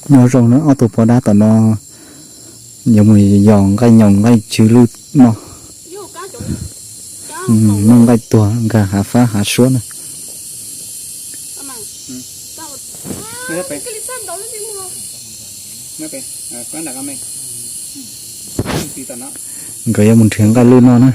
Nyob zoo na, ob tug poj dab tom no yuav mus yos nqaij nyoos nqaij tsw lwj noj. Noj nqaij tuag nkag hav fab hav suab na. Nkawd yuav mus nrhiav nqaij lwj noj na.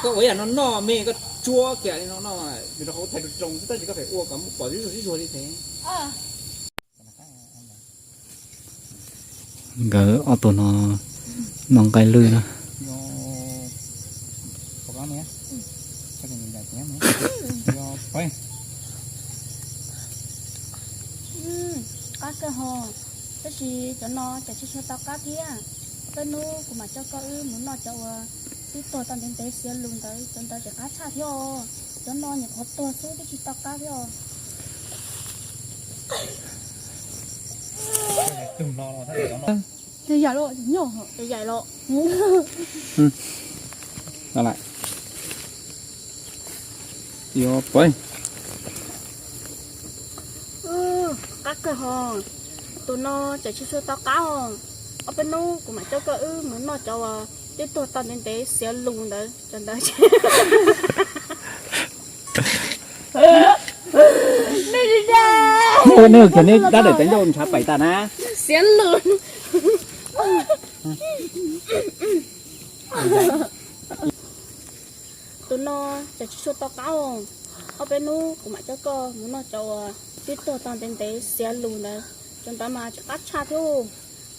Koj ua yam no noj me, koj tsuab kiag li no noj, vim rau qhov kuv thaij rau rau xwb, tab sis koj pheej ua kom muaj pom zuj zuag li thiab. Nkawd ob tug no noj nqaij lwj na. Qab kawg ho, tab sis cov no ces tsis tshua tau qab thiab. Peb hnub kuv mam coj koj wb mus noj cov uas twb tuag tau ntev ntev xiav lus ntawd, cov ntawd ces qab tshaj thiab os. Cov no nyuam qhuav tuag xwb twb tsis tau qab thiab os. Ces yaim los, ces yaim los. Qab kawg ho, tus no ces tsis tshua tau qab os. Ob peb hnub kuv mam coj koj wb mus noj cov uas twb tuag tau ntev ntev xiav lus ntawd, cov ntawd. Nej kiag neb dab daim teb ncauj ntshav paim tas na. Xiav lus. Tus no ces tsis tshua tau qab os. Ob peb hnub kuv mam coj koj mus noj cov uas twb tuag tau ntev ntev xiav lus ntawd, cov ntawd mas tsis qab tshaj thiab.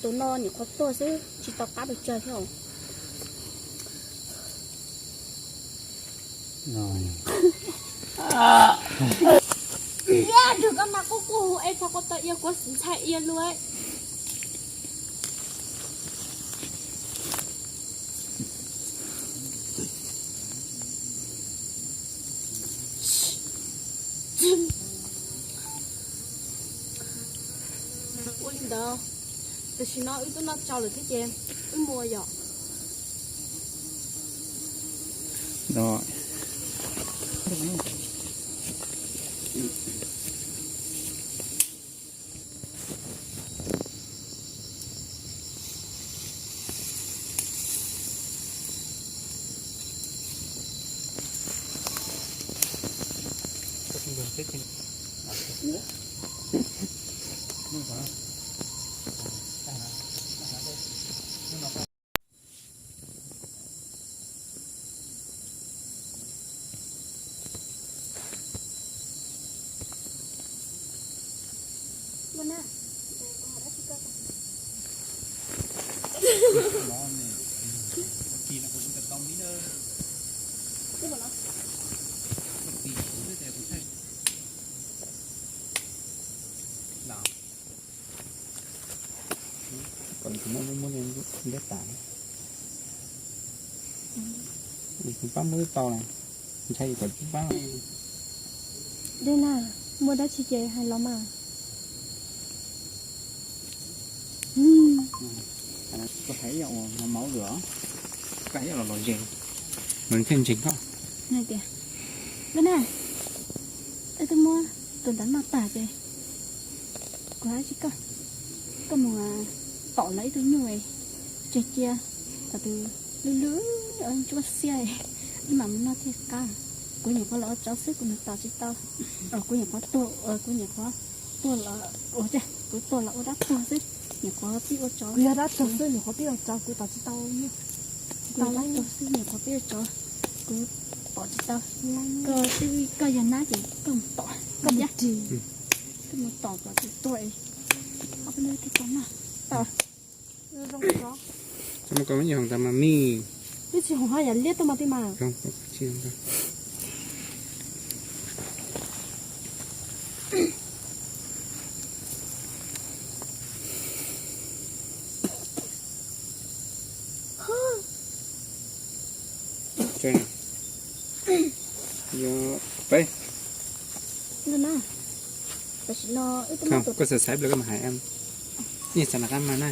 Tus no nyuam qhuav tuag xwb tsis tau qab pes tsawg thiab. Iab, nrog koj mas quaj quaj hu ej txog koj tau ia kuv ntshai ia luaj. Ua li ntawd, tam sim no wb twb noj tsau lawm thiab ces wb mus yom. Kom kuv muab muab ntiab tas. Kuv pab muab twb tau na, ntshai kom kuv pab. Dej na, muaj dab tsi ces hais los mas. Koj hais ib yam uas mos mos lawm, koj hais ib yam los los ze, mas thiaj ntseeg koj. Hais tias, Dej na, wb twb muab tus ntawd noj tag ces kuv hais tsis koj, koj mus tom lawv ib tug nyuj tseg cia, thaum twg lwj lwj ntsuab xiab, wb mam mus noj thiaj qab. Kuv nyuam qhuav los ua tsov xwb kuv mus tom tsis tau. Kuv nyuam qhuav tuag, kuv nyuam qhuav tuag los ua, kuv tuag los ua dab tuag xwb, nyuam qhuav pib ua tsov. Kuv yog dab tuag xwb nyuam qhuav pib ua tsov kuv tom tsis tau. Kuv yog dab tuag xwb nyuam qhuav pib ua tsov kuv tom tsis tau. Koj twb, koj yog nab ces koj mus tom, koj mus tom kom tsis tuag. Ob peb hnub thiaj tau noj. Tau. Cov no koj muab nyiaj hoom tas mas mij. Twb tsis hauv haj yam liab tuaj mas tij mas. Peb. Tam sim no wb twb muab tus, koj xav xaiv plaws koj mam hais, ib xav nram qab mas na.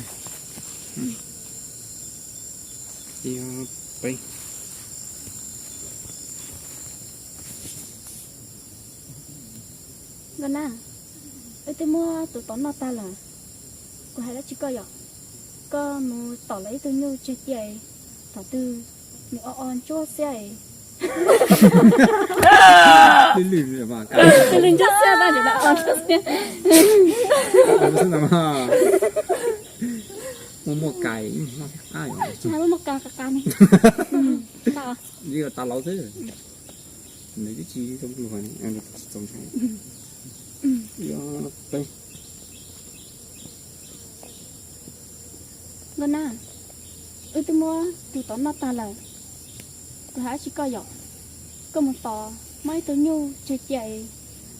Peb. Nkauj Nab, wb twb muab tus tod noj tag lawm. Kuv hais dab tsi koj yom? Koj mus tom lawv ib tug nyuj tseg cia es thaum twg nws o o ntsuab xiab es. Lwj lwj ntsuab xiab, tab sis o o ntsuab xiab. Muaj muaj kais, muaj kais qab qab ne. Yeej tas laus xwb. Nws twb tsis zoo luag, tsis txaus ntshai. Nkauj Nab, wb twb muab tus tod noj tag lawm. Kuv hais dab tsi koj yom? Koj mus tom muaj ib tug nyuj tseg cia es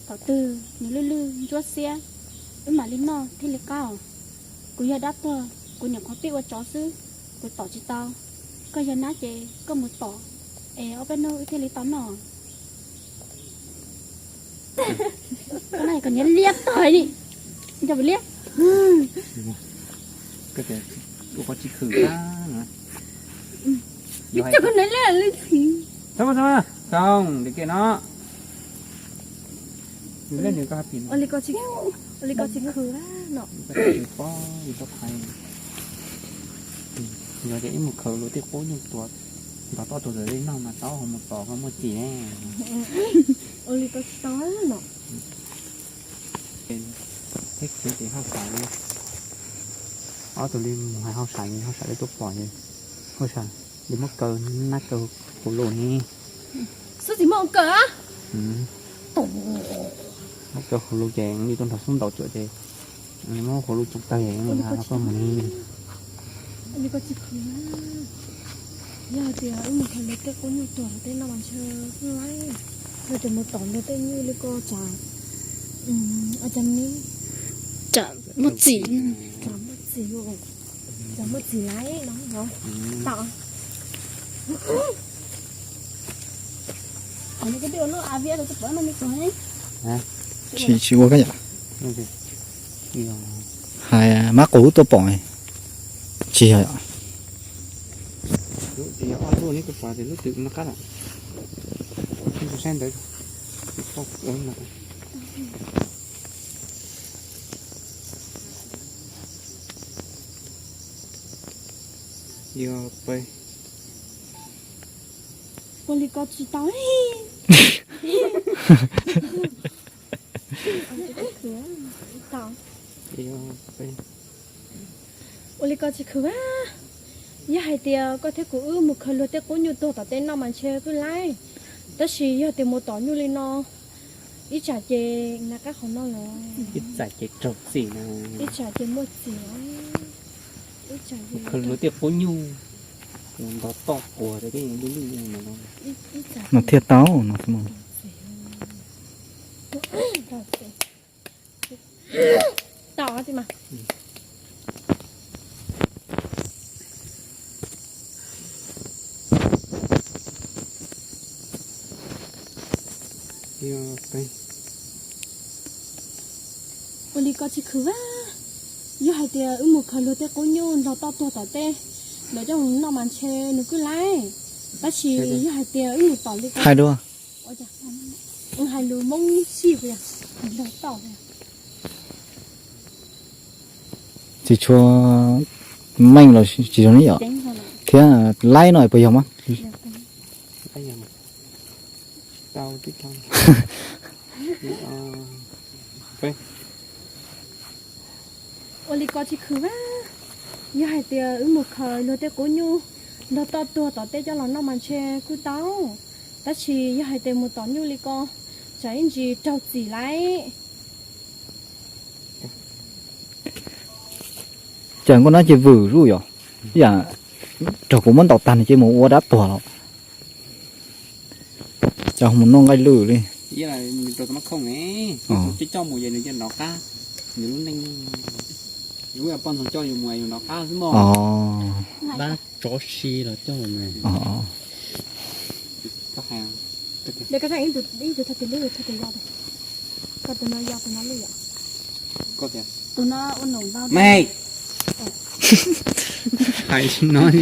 thaum twg nws lwj lwj ntsuab xiab, wb mam li noj thiaj li qab os. Kuv yog dab tuag, kuv nyuam qhuav pib ua tsov xwb, kuv tom tsis tau. Koj yog nab ces koj mus tom es ob peb hnub wb thiaj li tau noj. Koj na, koj niag liab tag li, nco liab. Ua qhov tsis khwm na. Ua li ko tsis khwv no. Ua li ko tsis khwv no. Yog tias ib mus khaws luag tej qub nyuj tuag, nrog toj tuag tawm tej noj mas tau, ho mus tom koj muaj txim ne. Ua li ko tsis tau no. Teb kiv ces hauj sam li, ob tug li mus hais hauj sam li, hauj sam li tuaj pom li, hauj sam li muab kaw nab kaw huv lus ni. Xwb tsis muab kaw a. Muab kaw huv lus ces li tuaj nrog xub ntaus cuam ces muab huv lus tsoom tawg es koj mus ni. Li ko tsis khwv na. Yog hais tias wb mus khaws luag tej qub nyuj tuag tej noj mas ntshe laib, yog tias mus tom luag tej nyuj li ko tsam, tsam muaj txim, tsam muaj txim, tsam muaj txim laib no. Tom. Tsis, tsis ua kab yom. Hais mab qus tuaj pom, tsis yog yom. Yog peb. Ua li ko tsis tau. Ua li ko tsis khwv a. Yog hais tias koj thiab kuv wb mus khaws luag tej qub nyuj tuag tom tej noj mas ntshe kuj laib. Tab sis yog tias mus tom nyuj li no, ib tsam ces na qab qhov no los, ib tsam ces raug txim, ib tsam ces muaj txim. Khaws luag tej qub nyuj ntog toj quas tej lwj lwj no thiaj tau no. Tau mas. Ua li ko tsis khwv a. Yog hais tias wb mus khaws luag tej qub nyuj ntog toj tuag tom tej, lawv coj mus noj mas ntshe nws kuj laib. Tab sis yog hais tias wb mus tom li ko, hais dua, hais lus Hmoob sij, ntog toj, tsis tshua meej los tsis zoo ne yom. Thiab laib no puas yog mas? Ua li ko tsis khwv a. Yog hais tias wb mus khaws luag tej qub nyuj ntog toj tuag tom tej coj los noj mas ntshe kuj tau. Tab sis yog hais tias mus tom nyuj li ko, tsam ib ntsis raug txim laib. Cas nkauj nab ces vwm zuj yom, yam Raug kuv muab ntaus tag nws ces mus ua dab tuag los. Coj mus noj nqaij lwj li. Coj mus, nrov qab, nws lub neej, poj ntxoog coj yus mus yus nrov qab xwb mog. Dab tsov si los coj mus. Ib tug thaj tib lub, thaj tib yog, koj tus no yog tus no lwj yom? Tus no ua num ntau. Hais no ces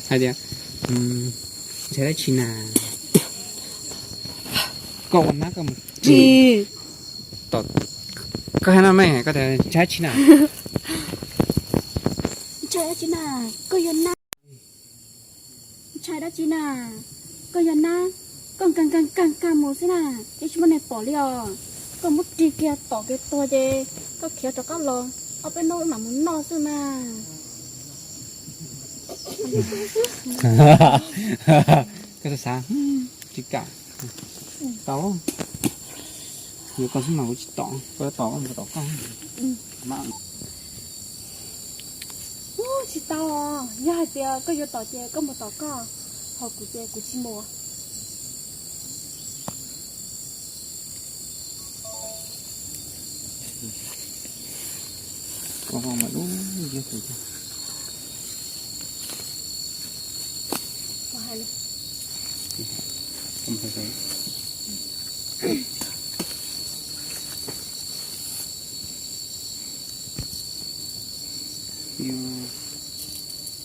hais tias, ntshai dab tsi na? Koj ua nab koj mus tsis, koj hais no me, koj tias ntshai dab tsi na? Ntshai dab tsi na? Koj yog nab. Ntshai dab tsi na? Koj yog nab, koj nkag nkag nkag nkag mus xwb na, yeej tsis muaj neeg pom li os. Koj muab rig kiag tom kiag tuag ces koj khiav rov qab los, ob peb hnub mam mus noj xwb mas. Koj xav xav, tsis kam. Tau, yuav koj xwb mas kuv tsis tom, koj yuav tom koj mus tom koj. Tsis tau, yog hais tias koj yuav tom ces koj mus tom koj, ho kuv ces kuv tsis mus.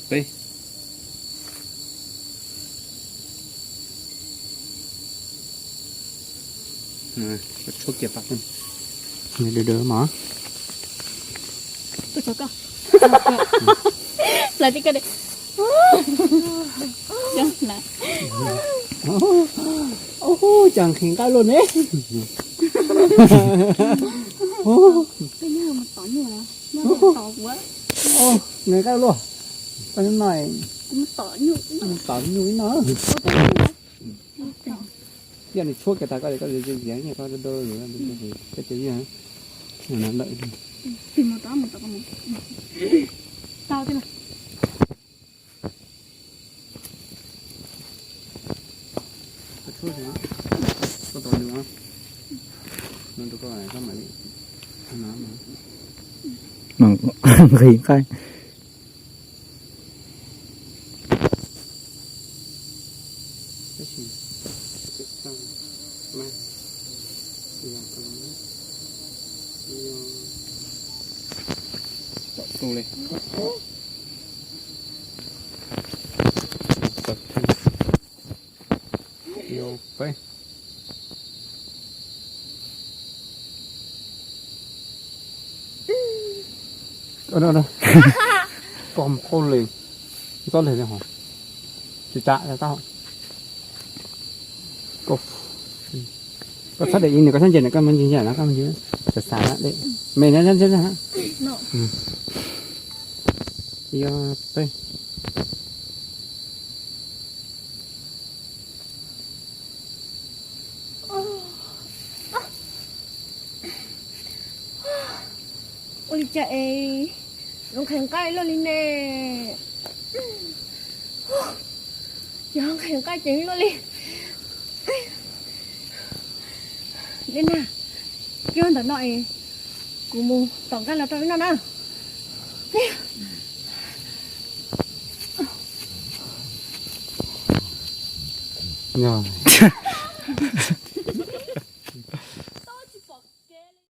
Peb. Tshuab kiag pab. Dawb dawb mas. Koj, lawv tib koj de. Cas nqhis nqaij luaj ne. Nqhis nqaij luaj. Koj no, tom nyuj ib no. Yog nws tshuab kiag tas koj, koj ziav koj dawb dawb, koj ces yog lawm. Tau thiab. Nqhis nqaij. Tom tu li. Peb. Koj mus qauj li, txob li ho. Tsis tsa tau. Koj txhob de ib nws, koj txhob nce nws, koj mus nce nce no, koj mus nce. Xav xav de me na, yog peb. Ua li cas es nqhis nqaij luaj li ne? Yog nqhis nqaij ces luaj li. Dej nag, kiag ntawm no es kuv mus tom nqaij los rau wb noj na.